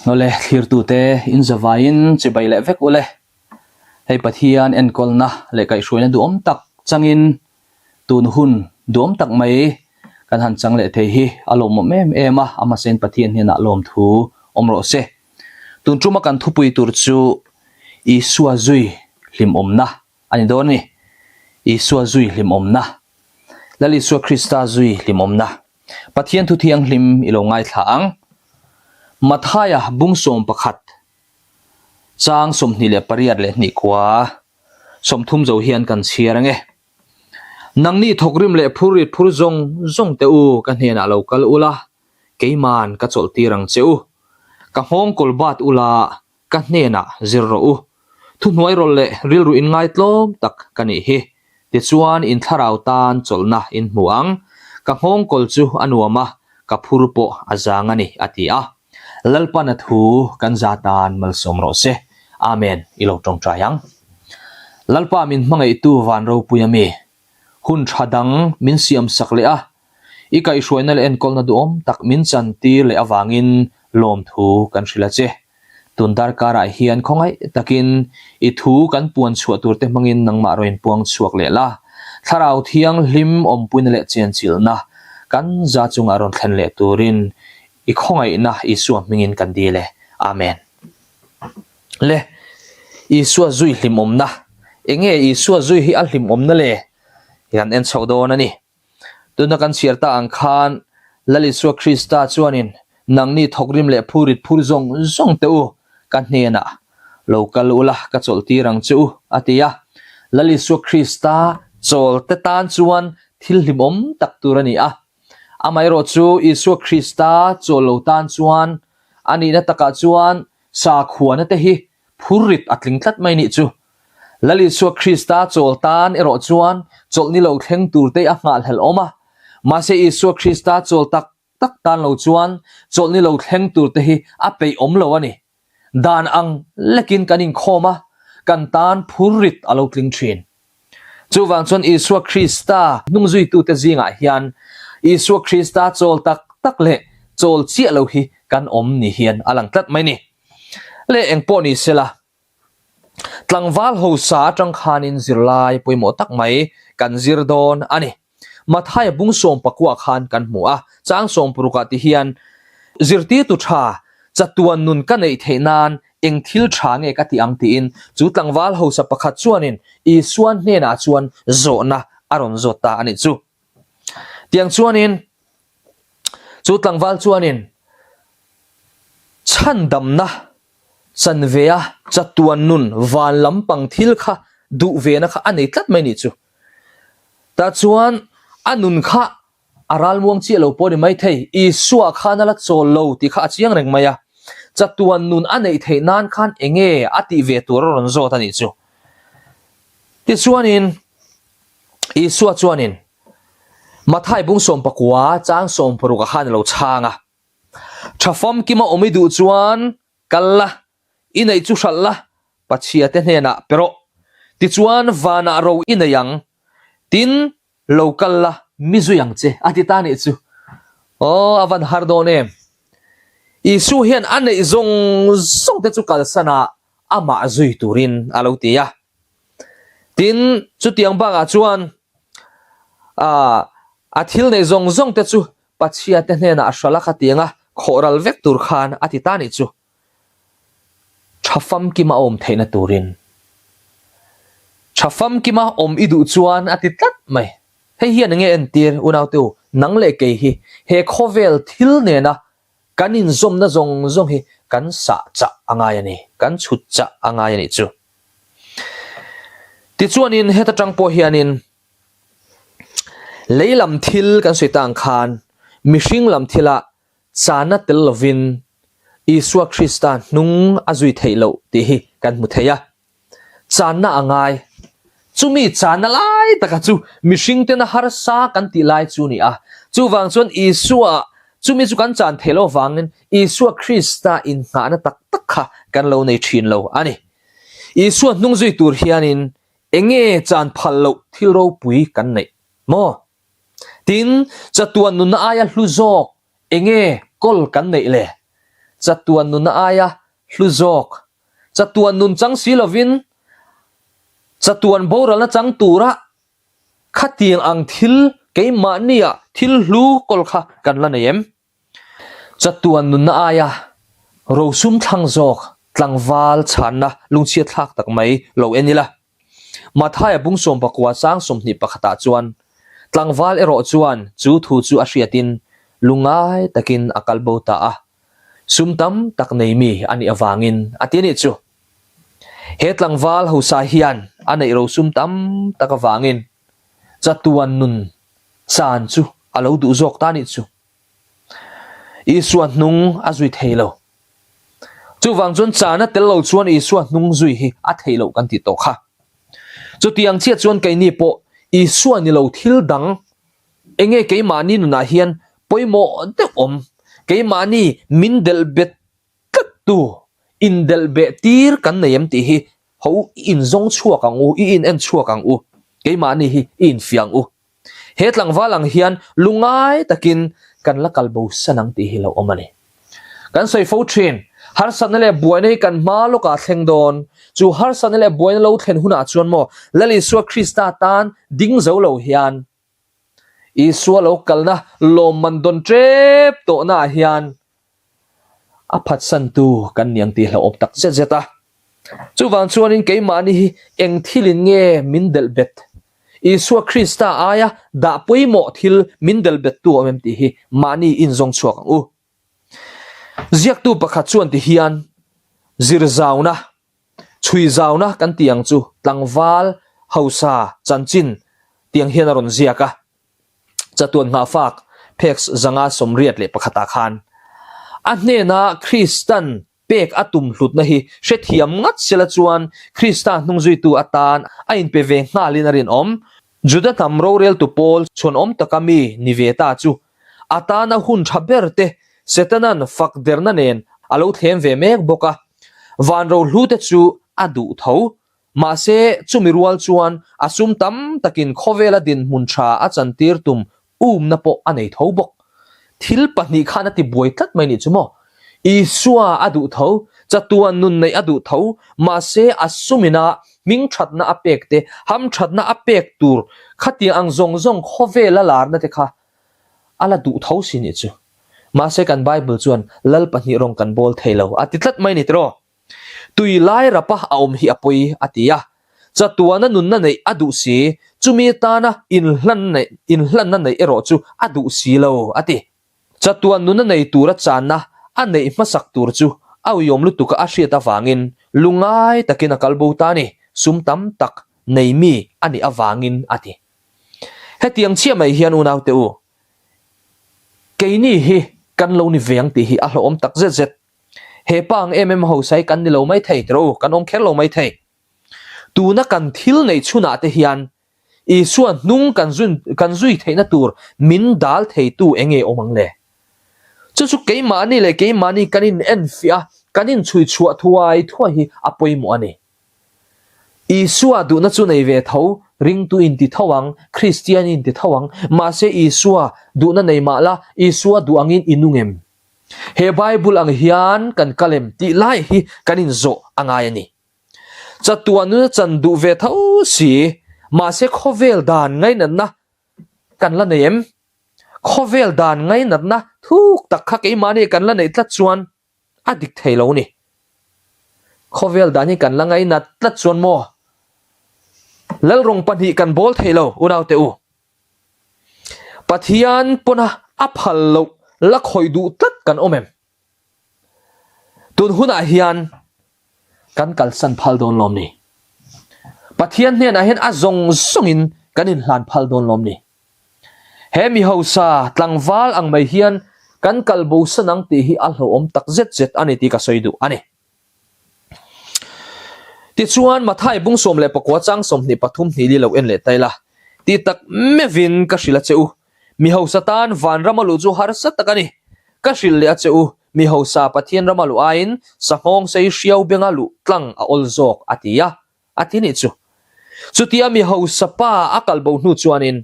Awle, thlirtute in zavaiin chibai leh vek ule. Hei Pathian enkawlna leh kaihhruaina duhawm tak changin tun hun duhawm tak mai kan han chang leh thei hi a lawmawm em em a, a hmasain Pathian hnenah lawmthu awm rawh se. Tun tuma kan thupui tur chu Isua zui hlimawmna a ni dawn a ni. Isua zui hlimawmna. Lal Isua Krista zui hlimawmna. Pathian thu thianghlim i lo ngaithla ang. Mathaia bung 11 chang 28 leh hnih kua 30 zo hian kan chhiar ange. Nangni thawkrim leh phurrit phur zawng zawng te u ka hnenah lo kal ula, keiman ka chawlh tir ang che u. Ka nghawng kawl bat ula, Ka hnenah zir rawh u. Thuhnuai rawlh leh rilru inngaitlawm tak ka nih hi. Tichuan in thlarau tan chawlhna in hmu ang. Ka nghawngkawl chu a nuam a, ka phur pawh a zang a ni, a ti a. Lalpan a thu kan za tan malsawm rawh se. Amen. I lo tawngtai ang. Lalpa min hmangaihtu van ropui a mi. Hun tha dang min siam sak leh a, i kaihhruaina leh enkawlna duhawm tak min chantir leh avangin lawmthu kan hrilh a che. Tun darkarah hian khawngaih takin i thu kan puan chhuah turte hmangin nangmah rawn inpuang chhuak leh la, Thlarau Thianghlim awmpuina leh chenchilhna kan za chungah rawn thlen leh turin i khawngaihna Isua hmingin kan dil e. Amen. Le, Isua zui hlimawmna. Enge Isua zui hi a hlimawmna le? Hi kan en chhoh dawn a ni. Tuna kan chhiar ta ang khan Lal Isua Krista chuanin nangni thawkrim leh phurit phur zawng zawng te u ka hnenah lo kal ula ka chawlh tir ang che u a ti a. Lal Isua Krista chawl te tan chuan thil hlimawm tak tur a ni a. Amaherawh chu Isua Krista chawl lo tan chuan a nihna takah chuan Sakhuana te hi phurrit a tling tlat mai nih chu. Lal Isua Krista chawl tan erawh chuan chawlhni lo thleng tur te a nghahhlelh awm a. Mahse Isua Krista chawl tak tak tan lo chuan chawlhni lo thleng tur te hi a peih awm lo a ni. Dan ang lekin kan inkhawm a, kan tan phurrit a lo tling thin. Chuvang chuan Isua Krista hnungzuitute zingah hian Isua Krista chawl tak tak leh chawl chiah lo hi kan awm ni hian a lang tlat mai ni. Leh engpawh ni sela, tlangval hosa atang khanin zirlai pawimawh tak mai kan zir dawn a ni. Mathaia bung 19 khan kan hmu a, chang 60 ah ti hian, Zirtirtu tha, chatuan nun ka neih theih nan eng thil tha nge ka tih ang tiin chu tlangval hausa pakhat chuanin Isua hnenah chuan zawhna a rawn zawt ta a nih chu. Tiang chuanin chu tlangval chuanin chhandamna chanve a chatuan nun van lampang thil kha duh vena kha a nei tlat mai nih chu. Tah chuan a nun kha a ralmuang chiah lo pawh a ni maithei, Isua khan a la chawl lo tih kha a chiang reng mai a. Chatuan nun a neih theih nan khan enge a tih ve tur a rawn zawt a nih chu. Tichuanin Isua chuanin Mathai bung 19 chang 60 ah khan a lo chhang a. Tha famkima awm i duh chuan kal la, i neih chu hralh la, Pathiate hnenah pe rawh. Tichuan vanah ro i nei ang, tin lo kal la, mi zui ang che, a ti ta nih chu. Aw, a van har dawn em! Isu hian a neih zawng zawng te chu kalsan ah amah zui turin a lo ti a. Tin, chutiang bakah chuan a thil neih zawng zawng te chu Pathiate hnenah a hralh a khatiang a, khawh ral vek tur khan a ti ta nih chu. Tha famkima awm theihna turin. Tha famkima awm i duh chuan a ti tlat mai. Hei hian enge entir unaute u, nang leh kei hi he khawvel thil nena kan inzawmna zawng zawng hi kan sah chah a ngai a ni, kan chhut chah a ngai a nih chu. Tichuanin heta tang pawh hianin Lei lam thil kan sawi ta ang khan mihring lam thila chana tel lovin Isua Krista hnung a zui theih loh tih hi kan hmu thei a. Channa a ngai. Chumi chana lai taka chu mihring tena harsa kan tih lai chu ni a. Chuvang chuan Isua chumi chu kan chan theih loh avangin Isua Krista innghahna tak tak kha kan lo nei thin lo a ni. Isua hnung zui tur hianin Enge chan phal loh thil ropui kan neih maw? Tin, chatuan nunna aia hlu zawk enge kawl kan neih le? chatuan nunna aia hlu zawk? Chatuan nun chang si lovin chatuan boralna chang tura khatiang ang thil keimahnia thil hlu kawl kha kan la nei em? Chatuan nunna aia rosum thlang zawk tlangval chhanna lungchhiat thlak tak mai lo en ila. Mathaia bung sawmpakua chang 21 ah chuan tlangval erawh chuan chu thu chu a hriatin lungngai takin a kal bo ta a, sum tam tak nei mi a nih avangin a ti a nih chu. He tlangval hausa hian a neih rosum tam tak avangin chatuan nun chan chu a lo duh zawk ta a nih chu. Isua hnung a zui thei lo. Chuvang chuan chana tel lo chuan Isua hnung zui hi a theih loh kan tih tawh kha. Chutiang chiah chuan keini pawh Isua ni lo thil dang enge keimahni nunah hian pawimawh deuh awm, keimahni min delh bet tlat tu, indelh beh tir kan nei em tih hi ho i inzawng chhuak ang u, i in en chhuak ang u, keimahni hi i infiah ang u. He tlangval ang hian lungngai takin kan la kal bo san ang tih hi lo awm a ni. Kan sawi fo thin, harsatna leh buaina hi kan hma lawkah a thleng dawn. Chu harsatna leh buaina lo thlen hunah chuan maw Lal Isua Krista tan ding zo lo hian Isua lo kalna lawmman dawn tep tawhnaah hian A phatsantu kan ni ang tih hlauhawm tak zet zet a. Chuvang chuanin keimahni hi eng thilin nge min delh bet? Isua Krista aia dah pawimawh thil min delh bettu a awm em tih hi mahni inzawng chhuak ang u. Ziaktu pakhat chuan ti hian zir zauna, chhui zauna kan tih ang chu tlangval hausa chanchin tiang hian a rawn ziak a. Chatuan nghahfak phek 181 ah khan a hnena Kristan pek a tum hlutna hi hrethiam ngat sela chuan Krista hnungzuitu atan a inpe ve nghalin a rinawm. Juda hnam roreltu pawl chhuanawm taka mi ni ve ta chu a tana hun tha ber te Setanan fak derna nen a lo thlem ve mek bawk a, van rohlute chu a duh tho. Mahse, chumi rual chuan a sum tam takin khawvela dinhmun tha a chantir tum umna pawh a nei tho bawk. Thil pahnih khan a ti buai tlat mai nih chu maw? Isua a duh tho, chatuan nun neih a duh tho, mahse a sumina hming thatna a pek te, ham thatna a pek tur khatiang ang zawng zawng khawvela larna te kha a la duh tho si nih chu. Mahse kan Bible chuan Lal pahnih rawng kan bawl thei lo a ti tlat mai ni tiraw? Tui lai rapa a awm hi a pawi a ti a, chatuana nunna neih a duh si, chumi atana inhlanna neih erawh chu a duh si lo a ti. Chatuan nunna nei tura channa a neih hmasak tur chu a uiawm lutuka a hriat avangin lungngai takin a kal bo ta a ni, sum tam tak nei mi a nih avangin a ti. Hetiang chiah mai hian unaute u, keini hi kan lo ni ve ang tih hi a hlauhawm tak zet zet. He pa ang em em hausa hi kan ni lo mai thei tiraw u, kan awm kher lo mai thei. Tuna kan thil neih chhunah te hian Isua hnung kan zun kan zui theihna tur min dal theitu eng nge awm ang le? Chu chu keimahni leh keimahni kan in enfiah a, kan in chhui chhuah thuai thuai hi a pawimawh a ni. Isua duhna chu nei ve tho, ringtu in ti tho ang, Kristian in ti tho ang, mahse Isua duhna nei mah la, Isua duh angin i nung em? He Bible ang hian kan kal em tih lai hi kan inzawh a ngai a ni. Chatuan nuna chan duh ve tho si, mahse khawvel dan ngainatna kan la nei em? Khawvel dan ngainatna thuk tak kha keimahni kan la neih tlat chuan a dik thei lo ni. Khawvel dan hi kan la ngainat tlat chuan maw? Lalrawng pahnih kan bawl thei lo, unaute u. Pathian pawna a phal loh la khawih duh tlat kan awm em? Tun hunah hian kan kalsan phal dawn lawm ni? Pathian hnenah hian a zawng zawngin kan inhlan phal dawn lawm ni? He mi hausa tlangval ang mai hian kan kal bosan ang tih hi a hlauhawm tak zet zet a ni tih ka sawi duh a ni. Tichuan, Mathai bung 19 chang 23 hnih li lo en leh ta ila, ti tak meuhin ka hrilh a che u, mi hausa tan vanram a luh chu harsa tak a ni. Ka hrilh leh a che u, mi hausa Pathian rama luh aiin sanghawng sei hriau benga luh tlang a awl zawk, a ti a, a ti nih chu. Chutia mi hausa pa a kal bo hnu chuanin,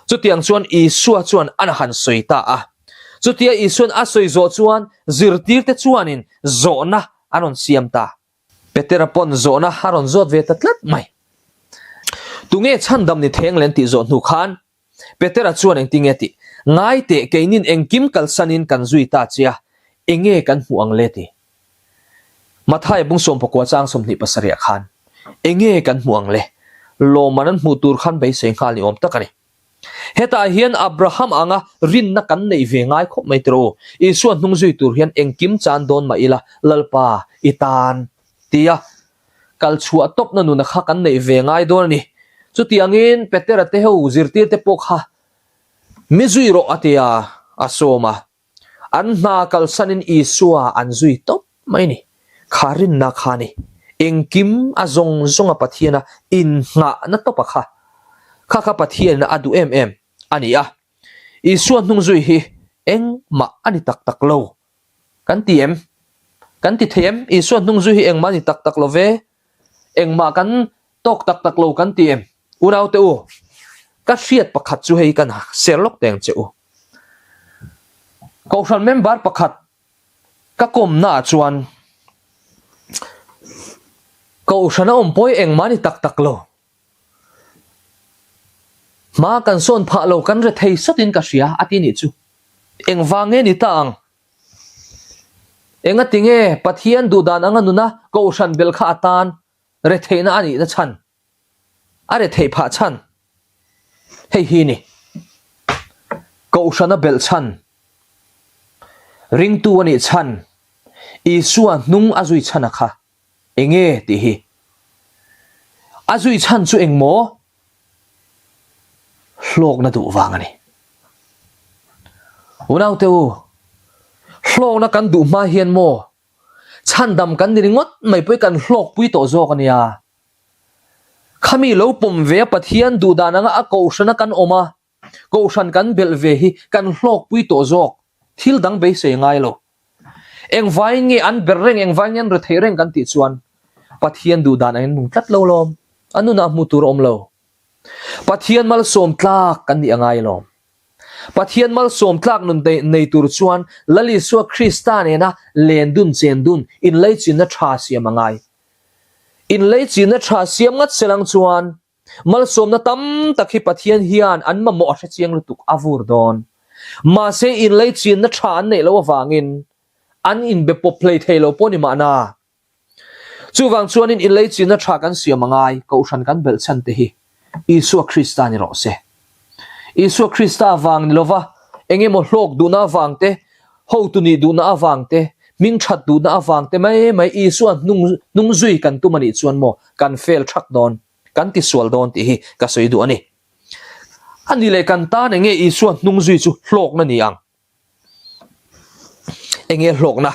Chutiang chuan Isua chuan an han sawi ta a. Chutia Isuan a sawi zawh chuan zirtirte chuanin zawhna an rawn siam ta. Petera pawn zawhna a rawn zawt ve ta tlat mai. Tunge chhandam ni theng len tih zawh hnu khan Petera chuan engtinge tih? Ngai teh keinin engkim kalsanin kan zui ta che a, enge kan hmuh ang le ti? Mathaia bung sawmpakua chang 27 ah khan enge kan hmuh ang le? Lawmman an hmuh tur khan beisei nghal ni awm tak a ni. Hetah hian Abraham anga rinna kan neih ve ngai khawp mai tiraw? Isua hnung zui tur hian engkim chan dawn mah ila Lalpa i tan tia kal chhuah tawpna nuna kha kan neih ve ngai dawn a ni. Chutiangin Petera te ho zirtirte pawh kha mi zui rawh a ti a, a sawm a. An hna kalsanin Isua an zui tawp mai a ni. Kha rinna kha a ni. Engkim a zawng zawnga Pathiana innghahna tawpa kha, kha kha Pathianin a duh em em a ni a. Isua hnung zui hi engmah a ni tak tak lo. Kan ti em? Kan ti thei em? Isua hnung zui hi engmah a ni tak tak lo ve. Engmah kan tawk tak tak lo kan ti em? Unaute u, ka hriat pakhat chu hei kan ser lawk teng che u. Kohhran member pakhat ka kawmnaah chuan Kohhran a awm pawi engmah a ni tak tak lo. Hma kan sawn phah lo kan rethei sawtin ka hria a ti nih chu. Engvang nge ni ta ang? Engati nge Pathian duhdan anga nuna Kohhran bel kha atan retheihna a nihna chhan? A retheih phah chhan? Hei hi ni. Kohhrana belh chhan, ringtu a nih chhan, Isua hnung a zui chhan a kha. Enge tih hi? A zui chhan chu eng maw? Hlawkna duh vang a ni. Unaute u, hlawkna kan duh hma hian maw chhandam kan ni ringawt mai pawh hi kan hlawkpui tawh zawk a nia. Khami lo pawm ve a Pathian duh dan anga a kohhrana kan awm a, Kohhran kan belh ve hi kan hlawkpui tawh zawk, thil dang beisei ngai lo. Engvaiin nge an ber reng, engvaiin nge an rethei reng kan tih chuan Pathian duh dan angin nung tlat lo lawm, a nunah hmuh tur a awm lo. Pathian malsawm tlak kan nih a ngai lawm. Pathian malsawm tlak nun nei tur chuan Lal Isua Krista nena len dun chen dun inleichinna tha siam a ngai. Inleichinna tha siam ngat selang chuan Malsawmna tam tak hi Pathian hian an mamawh a hre chiang lutuk a vur dawn. Mahse inlei chinna tha an neih loh avangin an inbe pawp hlei thei lo pawh ni mahna. Chuvang chuanin inlei chinna tha kan siam a ngai, Kohhran kan belh chhan te hi Isua Krista ni rawh se. Isua Krista avang ni lova engemaw hlawk duhna avang te, hotu nih duhna avang te, hming that duhna avang te mai mai Isua hnung hnung zui kan tum a nih chuan maw kan fail thak dawn. Kan ti sual dawn tih hi ka sawi duh a ni. A ni leh kan tan enge Isua hnung zui chu hlawkna ni ang? Enge hlawkna?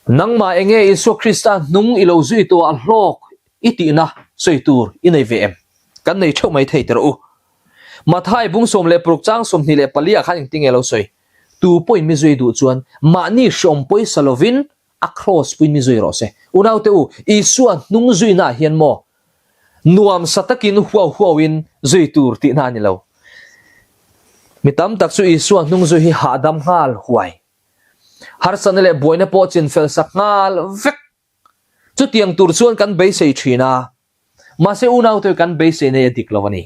Nangmah enge Isua Krista hnung i lo zui tawh a hlawk i tihna sawi tur i nei ve em? Kan nei theuh mai thei teh rawh u. Mathai bung 16 chang 24 ah khan engtinge lo sawi? Tu pawhin mi zui duh chuan mahni hreawm pawisa lovin A kraws puin mi zui rawh se. Unaute u, Isua hnung zuinaah hian maw nuamsa takin huau huauin zui tur tihna a ni lo. Mi tam tak chu Isua hnung zui hi hahdam nghal huai. Harsatna leh buaina pawh chinfel sak nghal vek. Chutiang tur chuan kan beisei thin a. Mahse unaute u kan beisei nei a dik lo a ni.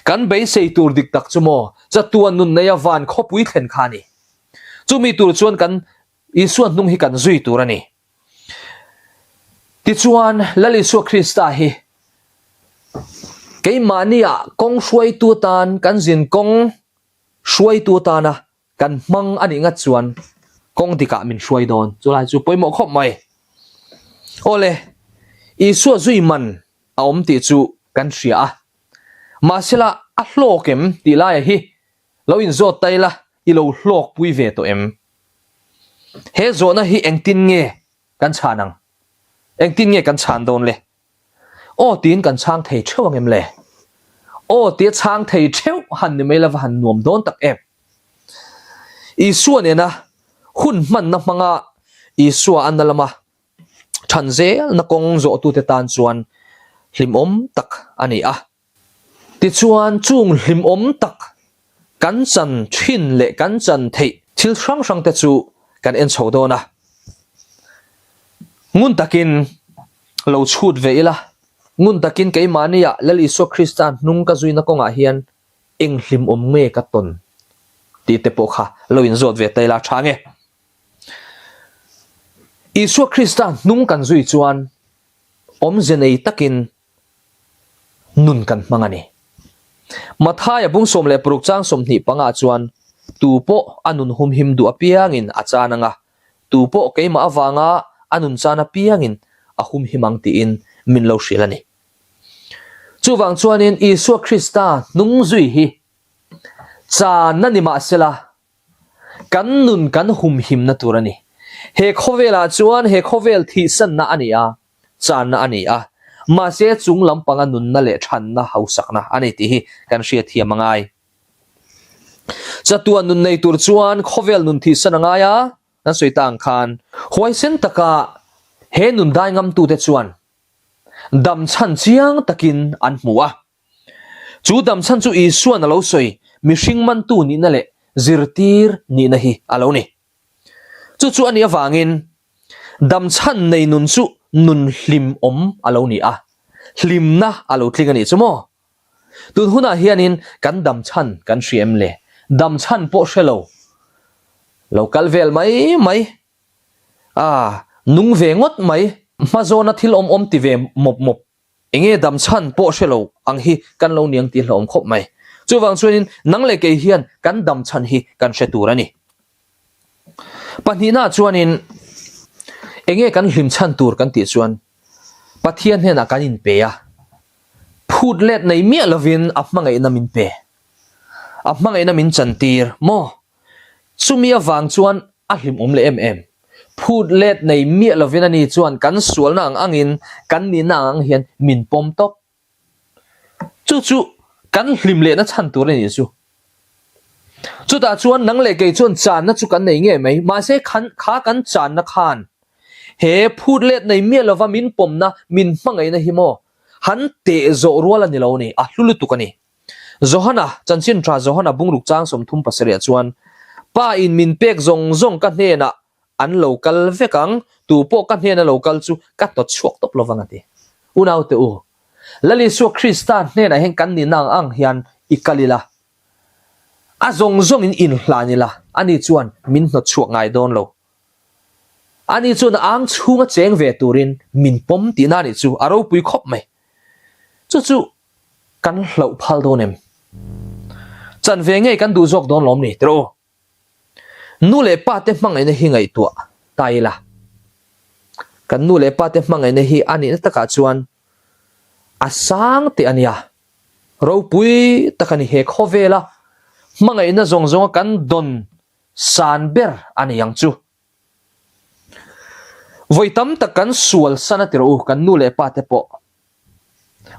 Kan beisei tur dik tak chu maw chatuan nun neia van khawpui thlen kha a ni. Chumi tur chuan kan Isua hnung hi kan zui tur a ni. Tichuan, Lal Isua Krista hi keimahnia kawng hruaitu atan, kan zin kawng hruaitu atana kan hmang a nih ngat chuan kawng dikah min hruai dawn. Chulai chu pawimawh khawp mai. Awle, Isua zui man a awm tih chu kan hria a. Mahsela a hlawk em tih laia hi Lo inzawt ta ila, i lo hlawkpui ve tawh em? He zawhna hi engtin nge kan chhan ang? Engtin nge kan chhan dawn le? Aw tiin kan chhang thei theuh ang em le? Aw tia chhang thei theuh han ni mai lova han nuam dawn tak em? Isua nena hun hmanna hmanga Isua a na lama than zelna kawng zawhtute tan chuan hlimawm tak a ni a. Tichuan, chung hlimawm tak Kan chan thin leh kan chan theih thil hrang hrang te chu kan en chho dawn a. Ngun takin lo chhut ve ila, ngun takin keimahnia Lal Isua Krista hnung ka zuina kawngah hian eng hlimawm nge ka tawn tih te pawh kha lo inzawt ve ta ila tha nge. Isua Krista hnung kan zui chuan awmze nei takin nun kan hmang a ni. Mathaia bung 16 chang 25 chuan, Tu pawh a nun humhim duh apiangin a chan ang a, tu pawh keimah avanga a nun chan apiangin a humhim ang tiin min lo hrilh a ni. Chuvang chuanin Isua Krista hnung zui hi channa ni mahsela kan nun kan humhimna tur a ni. He khawvelah chuan he khawvel thihsanna a ni a, channa a ni a, mahse chung lampanga nunna leh thanna hausakna a ni tih hi kan hriatthiam a ngai. Chatuan nun nei tur chuan khawvel nun thihsan a ngai a, kan sawi ta ang khan huaisen taka he nun dai ngamtute chuan dam chhan chiang takin an hmu a. Chu dam chhan chu Isuan a lo sawi mihring mantu nihna leh zirtir nihna hi a lo ni. Chu chu a nih avangin dam chhan nei nun chu nun hlimawm a lo ni a, hlimna a lo tling a nih chu maw? Tun hunah hianin kan dam chhan kan hria em le? Dam chhan pawh hre lo, lo kal vel mai mai, a nung ve ngawt mai, hmazawna thil awm awm ti ve mawp mawp Enge dam chhan pawh hre lo ang hi kan lo niang tih hlauhawm khawp mai. Chuvang chuanin nang leh kei hian kan dam chhan hi kan hre tur a ni. Pahnihna chuanin enge kan hlim chhan tur kan tih chuan Pathian hnenah kan inpe a, phut let nei miah lovin a hmangaihna min pe. A hmangaihna min chantir maw? Chumi avang chuan a hlimawm leh em em. Phut let nei miah lovin ani chuan kan sualna ang angin kan nihna ang ang hian min pawm tawp. Chu chu kan hlim lehna chhan tur a nih chu. Chutah chuan nang leh kei chuan channa chu kan nei ngei mai, mahse khan kha kan channa khan he phut let nei miah lova min pawmna, min hmangaihna hi maw han teh zawh rual a ni lo a ni, a hlu lutuk a ni. Johana, chanchin tha Johana bungruk chang 37 ah chuan, Pa in min pek zawng zawng ka hnenah an lo kal vek ang, tu pawh ka hnena lo kal chu ka hnawt chhuak tawp lovang a ti. Unaute u, Lal Isua Krista hnenah hian kan nihna ang ang hian i kal ila, a zawng zawngin inhlan ila, ani chuan min hnawt chhuak ngai dawn lo. Ani chuan a ang chhunga cheng ve turin min pawm tihna a nih chu a ropui khawp mai. Chu chu Kan hlauh phal dawn em? Chan ve ngei kan duh zawk dawn lawm ni tiraw? Nu leh pa te hmangaihna hi ngaihtuah ta ila. Kan nu leh pa te hmangaihna hi a nihna takah chuan a sang teh a nia. Ropui tak a ni he khawvela hmangaihna zawng zawnga kan dawn san ber a ni ang chu. Vawi tam tak kan sual san a ti rawh u, kan nu leh pa te pawh.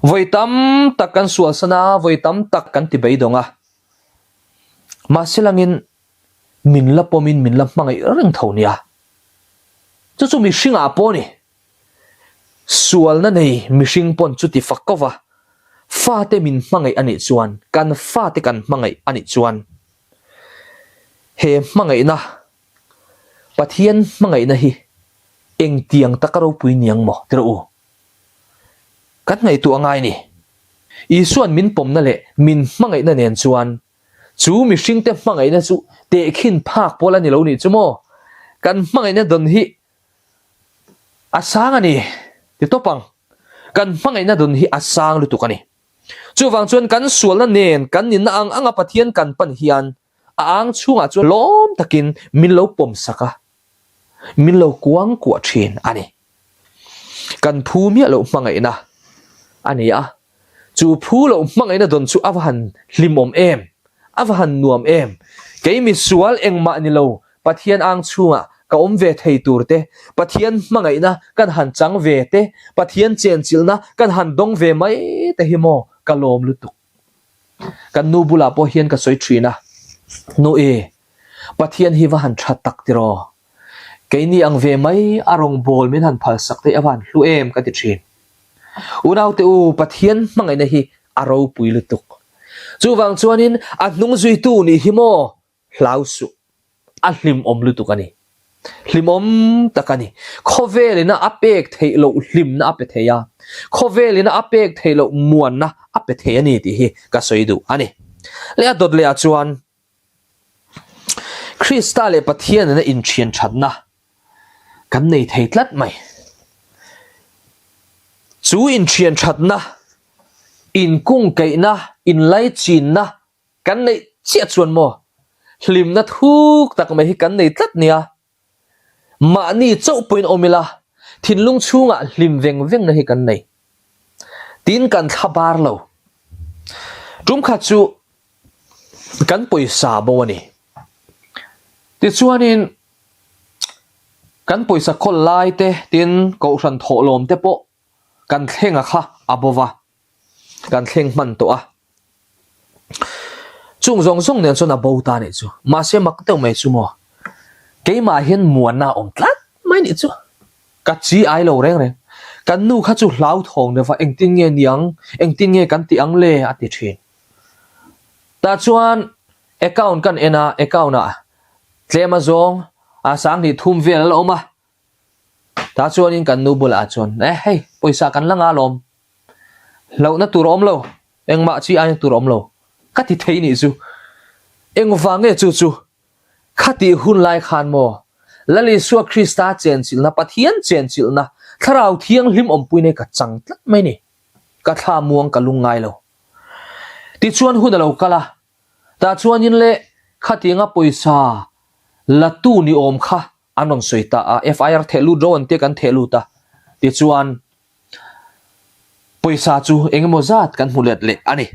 Vawi tam tak kan sual san a, vawi tam tak kan ti beidawng a. Mahse langin min la pawmin min la hmangaih reng tho nia. Chu chu mihringah pawh a ni. Sualna nei mihring pawn chu ti fak ko va, fate min hmangaih a nih chuan, kan fate kan hmangaih a nih chuan he hmangaihna Pathian hmangaihna hi engtiang taka ropui niang maw tirh u? Kan ngaihtuah ngai ni. Isuan min pawmna leh min hmangaihna nen chuan chu mihringte hmangaihna chu tehkhin phak pawl a ni lo nih chu maw? Kan hmangaihna dawn hi a sang a ni ti tawp ang. Kan hmangaihna dawn hi a sang lutuk a ni. Chuvang chuan kan sualna nen kan nihna ang anga Pathian kan pan hian A ang chhungah chuan lawm takin min lo pawm sak a, min lo kuang kuah thin a ni. Kan phu miah loh hmangaihna a ni a, chu phu loh hmangaihna dawn chu a va han hlimawm em, a va han nuam em. Kei misual engmah ni lo Pathian ang chhungah ka awm ve thei tur te, Pathian hmangaihna kan han chang ve te, Pathian chenchilhna kan han dawng ve mai te hi maw ka lawm lutuk. Kan nu bulah pawh hian ka sawi thin a, Nu e, Pathian hi va han tha tak tiraw? Keini ang ve mai a rawngbâwl min han phalsak te a va han hlu em ka ti thin. Unaute u, Pathian hmangaihna hi a ropui lutuk. Chuvang chuanin a hnung zuitu nih hi maw hlau suh. A hlimawm lutuk a ni. Hlimawm tak a ni. Khawvelina a pek theih loh hlimna a pe thei a, khawvelina a pek theih loh muanna a pe thei a ni tih hi ka sawi duh a ni. Leh a dawt lehah chuan Krista leh Pathian nena inthian thatna kan nei thei tlat mai. Chu inthian thatna, inkungkaihna, inlaichinna kan neih chiah chuan maw hlimna thuk tak mai hi kan nei tlat nia. Mahni chauh pawhin awm ila, thinlung chhungah hlim veng vengna hi kan nei. Tin kan thla bar lo. Tum khat chu kan pawisa bo a ni. Tichuanin kan pawisa khawl lai te tin kohhran thawhlawm te pawh kan thleng a kha a bo va, kan thleng hman tawh a. Chung zawng zawng nen chuan a bo ta nih chu. Mahse mak deuh mai chu maw, keimah hian muanna a awm tlat mai nih chu. Ka chi ai lo reng reng. Kan nu kha chu hlauthawng deuh va, engtin nge niang, engtin nge kan tih ang le a ti thin. Tah chuan account kan en a, account ah tlem azawng a sanghnih thum vel a la awm a. Tah chuanin kan nu bulah chuan, eh hei pawisa kan la nga lawm, hlauhna tur a awm lo, engmah chi aina tur a awm lo ka ti thei nih chu. Engvang nge chu chu Khatih hun lai khan maw, Lal Isua Krista chenchilhna, Pathian chenchilhna, Thlarau Thianghlim awmpui nei ka chang tlat mai ni. Ka thla muang ka lung ngai lo. Tichuan hun a lo kal a, tah chuanin le khatianga pawisa latu ni awm kha an rawn sawi ta a, FIR theh lut ro an tia kan theh lut a, tichuan pawisa chu eng emaw zat kan hmu let leh a ni.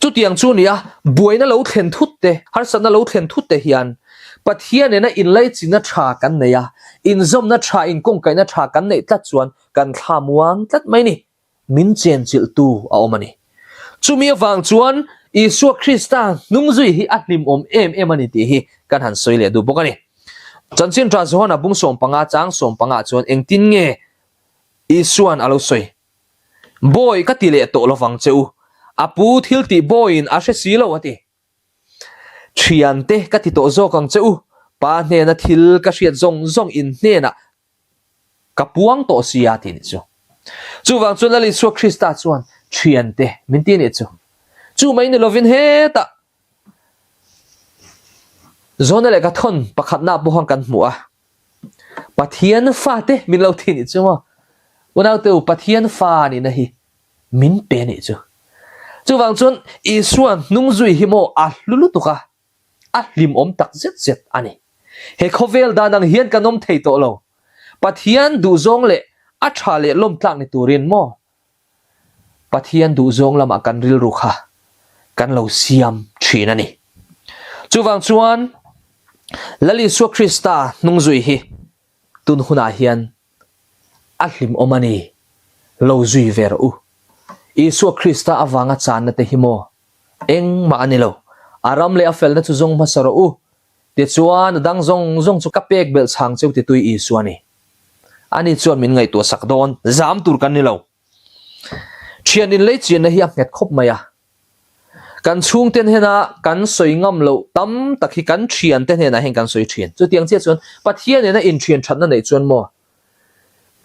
Chutiang chu nia, buaina lo thlen thut te, harsatna lo thlen thut te hian Pathian nena inlaichinna tha kan nei a, inzawmna tha, inkawngkaihna tha kan neih tlat chuan kan thla muang tlat mai ni. Min chenchilhtu a awm a ni. Chumi avang chuan Isua Krista hnungzui hi a hlimawm em em a ni tih hi kan han sawi leh duh bawk a ni. Chanchin Tha Johana bung sawmpanga chang sawmpangah chuan engtin nge Isua'n a lo sawi? Bawi ka ti leh tawh lovang che u, a pu thil tih bawiin a hre si lo a ti. Thiante ka ti tawh zawk ang che u, pa hnena thil ka hriat zawng zawng in hnenah ka puang tawh si a ti nih chu. Chuvang chuan Lal Isua Krista chuan thiante min ti nih chu. Chu mai ni lovin hetah Zawna leh ka thawn pakhatna pawh kan hmu a. Pathian fate min lo thi nih chu maw? Unaute u, Pathian fa nihna hi min pe nih chu. Chuvang chuan Isua hnung zui hi maw a hlu lutuk a, a hlimawm tak zet zet a ni. He khawvel dan ang hian kan awm thei tawh lo. Pathian duhzawng leh a tha leh lawmtlak ni turin maw Pathian duhzawng lamah kan rilru kha kan lo siam thin a ni. Chuvang chuan Lal Isua Krista hnungzui hi tun hunah hian a hlimawm a ni, lo zui ve rawh u. Isua Krista avanga channa te hi maw engmah a ni lo, a ram leh a felna chu zawng hmasa rawh u, tichuan a dang zawng zawng chu ka pek belh chhang cheu titui Isua a ni. Ani chuan min ngaihtuah sak dawn, zam tur kan ni lo. Thian inlei chianna hi a nghet khawp mai a. Kan chhungte hnena kan sawi ngam loh tam tak hi kan thiante hnenah hian kan sawi thin. Chutiang chiah chuan Pathian nena inthian thatna neih chuan maw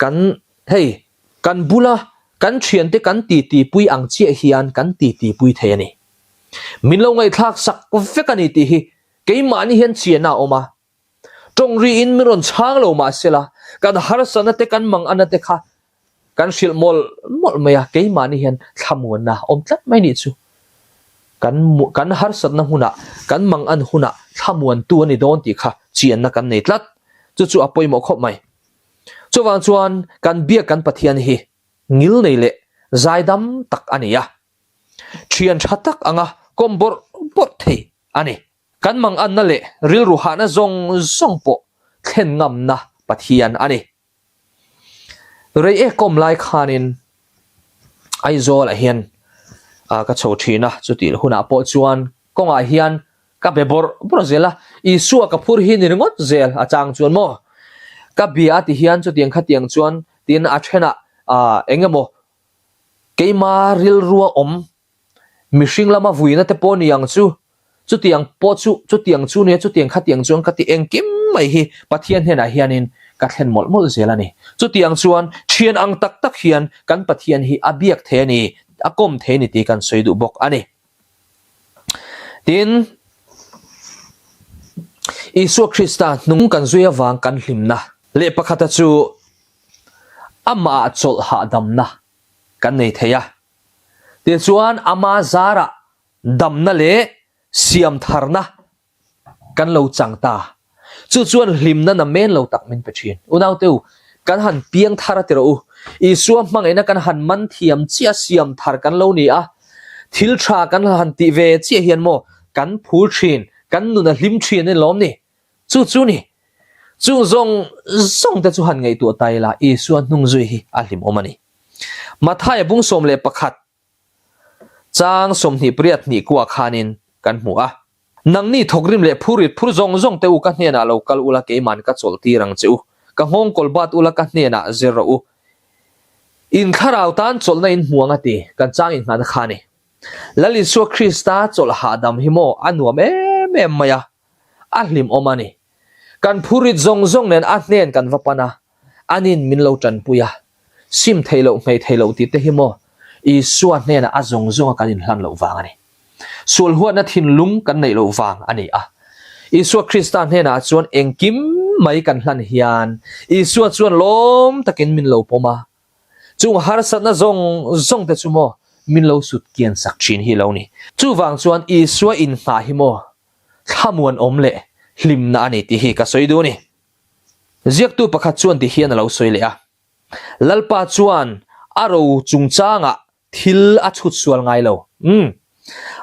kan hei kan bula kan thiante kan titi pui ang chiah hian kan titi pui thei a ni. Min lo ngaihthlak sak vek a ni tih hi keimahni hian chianna a awm a. Tawng riin min rawn chhang lo mah sela, kan harsatna te kan manganna te kha kan hrilh mawlh mawlh mai a, keimahni hian thlamuanna awm tlat mai nih chu. Kan kan harsatna hunah, kan mangan hunah thlamuantu a ni dawn tih kha chianna kan nei tlat. Chu chu a pawimawh khawp mai. Chuvang chuan kan biak kan Pathian hi ngilnei leh zaidam tak a ni a, thian tha tak anga kawm bawrh bawrh thei a ni. Kan manganna leh rilru hahna zawng zawng pawh thlen ngamna Pathian a ni. Rei ek awm lai khanin Aizawlah hian ka chho thin a, chutih hunah pawh chuan kawngah hian ka be bawrh bawrh zel a, Isua ka phur hi ni ringawt zel a chang chuan maw ka bia a ti hian chutiang khatiang chuan tin a thenah eng emaw keima rilrua awm. Mihring lama vuina te pawh ni ang chu, chutiang pawh chu, chutiang chu nia, chutiang khatiang chuan ka ti engkim mai hi Pathian hnenah hianin ka thlen mawlh mawlh zel a ni. Chutiang chuan thian ang tak tak hian kan Pathian hi a biak thei a ni, a kawm thei a ni tih kan sawi duh bawk a ni. Tin, Isua Krista hnung kan zui avang kan hlimna leh pakhata chu amah chawlh hahdamna kan nei thei a. Tichuan ama zarah damna leh siamtharna kan lo chang ta. Chu chuan hlimna na men lo tak min pe thin. Unaute u, kan han piang thar a ti rawh u. Isua hmangaihna kan han man thiam chiah siam thar kan lo ni a. Thil tha kan han tih ve chiah hian maw kan phur thin, kan nun a hlim thin a ni lawm ni? Chu chu ni. Chung zawng zawng te chu han ngaihtuah ta ila Isua hnungzui hi a hlimawm a ni. Mathaia bung 11 Chang 28 hnih kuah khanin kan hmu a. Nangni thawkrim leh phurrit phur zawng zawng te u ka hnenah lo kal ula keiman ka chawlh tir ang che u. Ka nghawng kawl bat ula ka hnenah zir rawh u. In thlarau tan chawlhna in hmu ang a ti, kan chang inngahna kha a ni. Lal Isua Krista chawlh hahdam hi maw a nuam em em mai a, a hlimawm a ni. Kan phurrit zawng zawng nen a hnen kan va pan a, anin min lo tanpui a. Sim theih loh, hmei theih loh tih te hi maw Isua hnenah a zawng zawnga kan inhlan loh vang a ni. Sual huatna thinlung kan neih loh vang a ni a. Isua Krista hnenah chuan engkim mai kan hlan hian Isua chuan lawm takin min lo pawm a. Chung harsatna zawng zawng te chu maw min lo sut kian sak thin hi lo ni. Chuvang chuan Isua inngah hi maw thlamuan awm leh hlimna a ni tih hi ka sawi duh a ni. Ziaktu pakhat chuan ti hian a lo sawi leh a, Lalpa chuan a ro chungchangah thil a chhut sual ngai lo. Umm.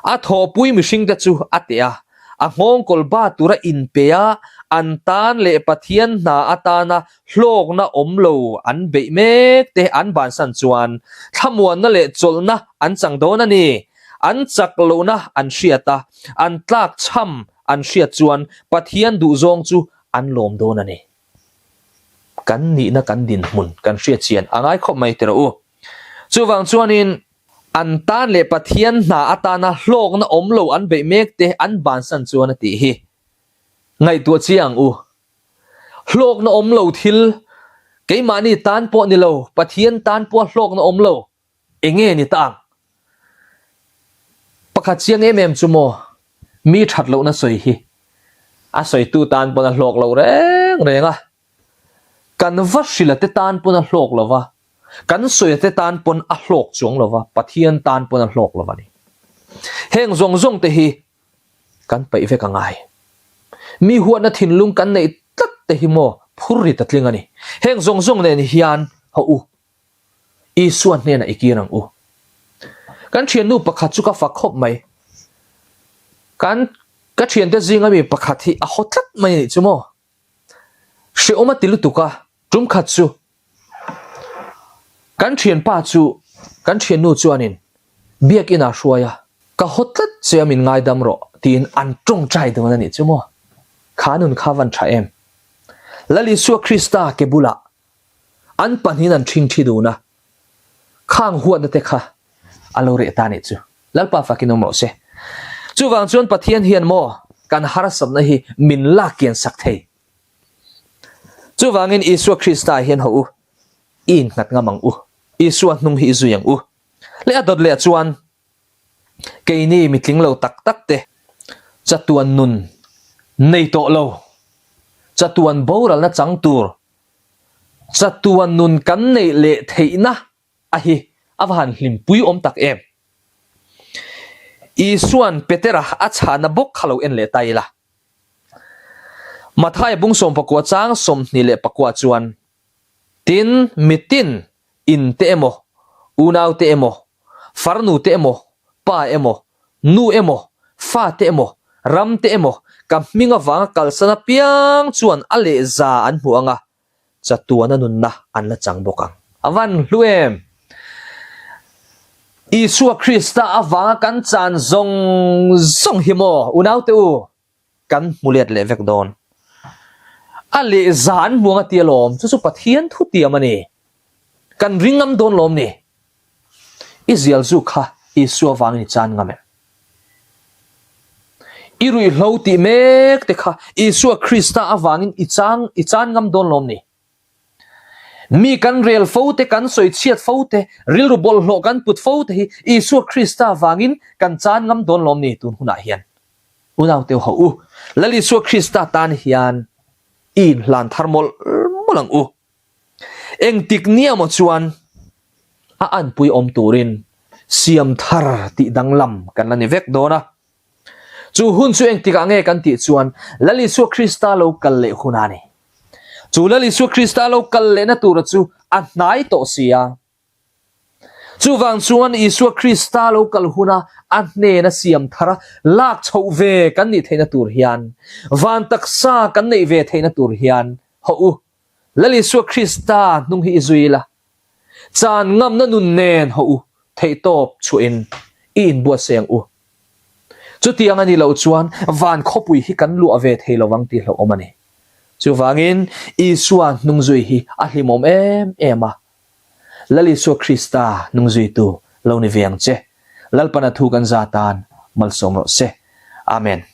A thawhpui mihringte chu a teh a, a nghawngkawl ba tura inpe a, an tan leh Pathian hna atana hlawkna awm lo an beih mek te an bansan chuan thlamuanna leh chawlhna an chang dawn a ni. An chak lohna an hriat a, an tlakchham an hriat chuan Pathian duhzawng chu an lawm dawn a ni. Kan nihna kan dinhmun kan hriat chian a ngai khawp mai tiraw u. Chuvang chuanin an tan leh Pathian hna atana hlawkna awm lo an beih mek te an bansan chuan a tih hi ngaihtuah chiang ang u. Hlawkna awm lo thil keimahni tan pawh ni lo Pathian tan pawha hlawkna awm lo Enge ni ta ang? Pakhat chiang em em chu maw, mi that lohna sawi hi a sawitu tan pawn a hlawk lo reng reng a, kan va hrila te tan pawn a hlawk lo va, kan sawia te tan pawn a hlawk chuang lo va, Pathian tan pawn a hlawk lo va ni. Heng zawng zawng te hi kan paih vek a ngai. Mi huatna thinlung kan neih tlat te hi maw phur rit a tling a ni. Heng zawng zawng nen hian haw u. Isua hnenah i kir ang u. Kan thiannu pakhat chu ka fak khawp mai. Kan ka thiante zinga mi pakhat hi a haw tlat mai a nih chu maw. Hrehawm a ti lutuk a, tum khat chu kan thianpa chu kan thiannu chuanin biakin ah hruai a, ka haw tlat che a min ngaidam rawh tiin an tawngtai dawn a nih chu maw. Kha nun kha van tha em. Lal Isua Krista ke bulah An pahnihin an ṭhing ṭhi dun a, khang huatna te kha a lo reh ta nih chu. Lalpa fakin awm rawh se. Chuvang chuan Pathian hian maw kan harsatna hi min lak kian sak thei. Chuvangin Isua Krista hian haw u, i innghat ngam ang u. Isua hnung hi i zui ang u. Leh a dawt leh chuan keini mitling lo tak tak te chatuan nun nei tawh lo, chatuan boralna chang tur Chatuan nun kan neih leh theihna a hi a va han hlimpui awm tak em? Isua'n Petera a chhahna bawk kha lo en leh ta ila. Mathaia bung 19 chang 24 chuan, Tin, mitin in te emaw, unau te emaw, farnu te emaw, pa emaw, nu emaw, fa te emaw, ram te emaw, ka hming avanga kalsan apiang chuan a lehza an hmu ang a, chatuana nunna an la chang bawk ang. A van hlu em! Isua Krista avanga kan chan zawng zawng hi maw unaute u, kan hmu let leh vek dawn. A lehza an hmu ang a ti alawm, chu chu Pathian thutiam a ni. Kan ring ngam dawn lawm ni? I zial zu kha Isua vangin i chan ngam em? I ruihhlo tih mek te kha Isua Krista avangin i chang i chan ngam dawn lawm ni? Mi kan rel fo te, kan sawi chhiat fo te, rilru bawlhhlawh kan put fo te hi Isua Krista vangin kan chan ngam dawn lawm ni tun hunah hian? Unau teu ho u, Lal Isua Krista tan hian i inhlan thar mawlh mawlh ang u. Engtik nia maw chuan a anpui awm turin siam thar tih danglam kan la ni vek dawn a. Chu hun chu engtikah nge kan tih chuan Lal Isua Krista lo kal leh hun a ni. Chu Lal Isua Krista lo kal lehna tura chu a hnai tawh si a. Chuvang chuan Isua Krista lo kal huna a hnena siam thara lak chhoh ve kan nih theihna tur hian, van taksa kan neih ve theihna tur hian hawh u, Lal Isua Krista hnung hi i zui la, chan ngamna nun nen hawh u, theihtawp chhuahin i inbuatsaih ang u. Chutiang a nih loh chuan van khawpui hi kan luah ve thei lo vang tih hlauhawm a ni. Chuvangin Isua hnungzui hi a hlimawm em em a, Lal Isua Krista hnungzuitu lo ni ve ang che. Lalpana thu kan za tan malsawm rawh se. Amen.